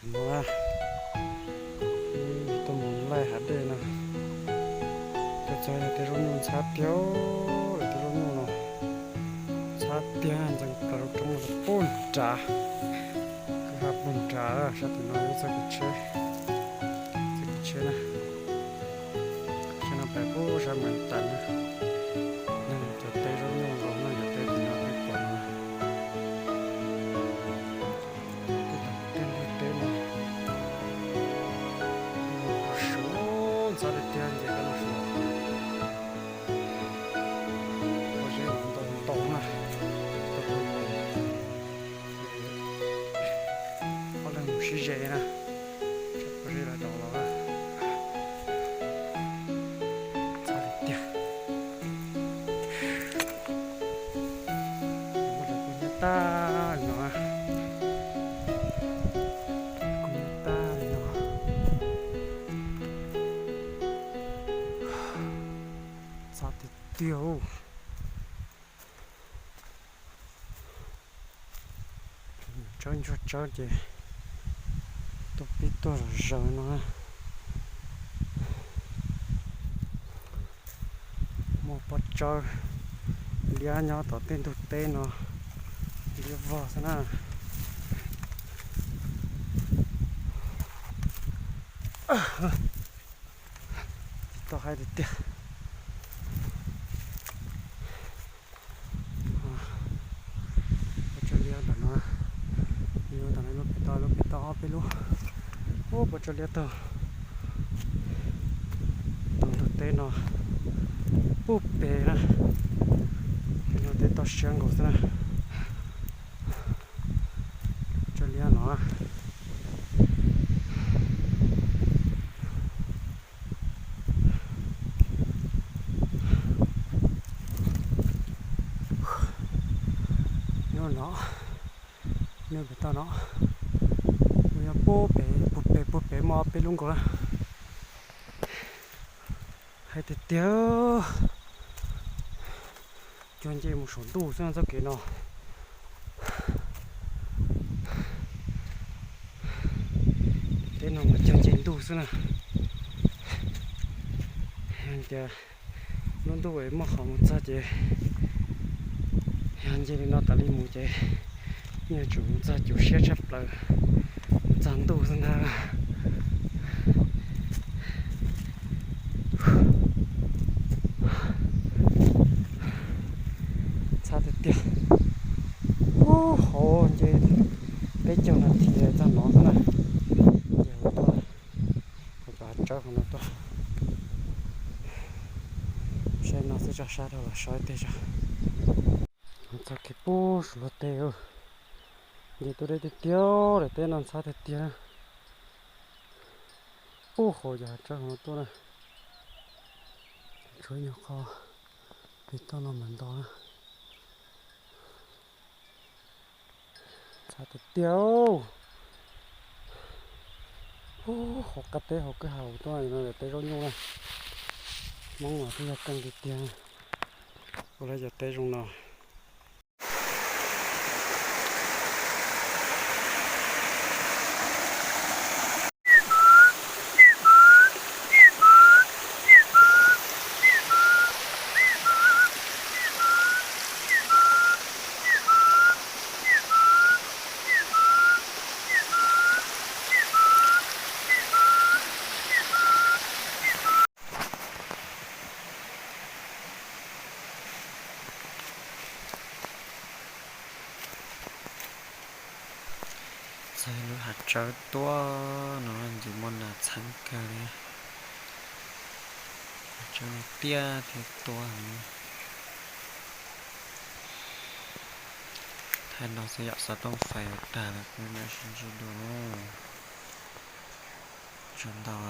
No, tuaj mus laij hav dej no, tuaj txog yog tej zaub nyuj ntxhab tiag, tej zaub nyuj no ntxhab tiag, ntxeev plaws rau roob no puag nrad, kwj ha puag nrad sab tim no yog txoj kev tsheb, txoj kev tsheb na, tsheb no pem puag sab Mes Kas na, cov teb zaub nyuj nkaus no yog teb tim no peb pom no. Tej ntug teb no, suav ntxhab tiag tiag nce koj no suav, ua zeb ntau ntau na. Ob leeg mus sib ze na, ua zeb los dov los na. Ntxhab tiag tiag. Muaj lawv kub hnyiab tag li no, kub hnyiab tag li no. Ntxhab tiag tiag. Tsawb ntsuag tsawb ces tuaj pib tuaj zom zaws no. Muaj pob tsawb liab nyob tom tej ntug teb no, liab vog xwb na. Tsis tau hais tiag tiag. Pob tsawb liab ntawm no, liab ntawm no lub pem toj, lub pem toj ob peb lub. Ub, pob tsawb liab taug, taug ntug teb no puag pem na. Tej no tej toj siab nkaus xwb na. Pob tsawb liab no. Nyob no, nyob pem toj no, nyob puag pem, puag pem, puag pem muaj ob peb lub nkaus na. Hais tiag tiag, cuag nce mus saum ntuj xwb txoj kev no. Teb no mas cuag nce ntuj xwb na. Yog tias lub ntuj es muaj qhov mus txog ces yog nce li no tas li mus ces yeej yuav tsum mus txog cuv siab tshaj plaws, mus txog ntuj xwb ntag. Ntxhab tiag tiag. Ub, hauv nce peb caug nas this txog no xwb na. Ces hauv tuaj, kuv pab tsawb hauv no tuaj. Saib no xwb tso, sab dhau los so ib teg tso. Txoj kev puag saum luag teb, nce tuaj deb tiag tiag, daim teb no ntxhab tiag tiag. Puag hauv ces tsawb hauv no tuaj na. Tshuav ib nyuag qho pem toj no mas nto na. Ntxhab tiag tiag. Ub, hauv qab teb hauv kwj ha tuaj no yog teb zaub nyuj na. Hmoob mas twb yog keej tiag tiag ua lawv cov teb zoo no. Txog lub hav tsawb tuaj no ces muaj nas txheeb kawg li. Hav tsawb no tiaj thiab tuaj heev. Thaij no xwb yom, xov tooj fais tag lawm, peb mam sib ntsib dua na. Ua tsaug ntau.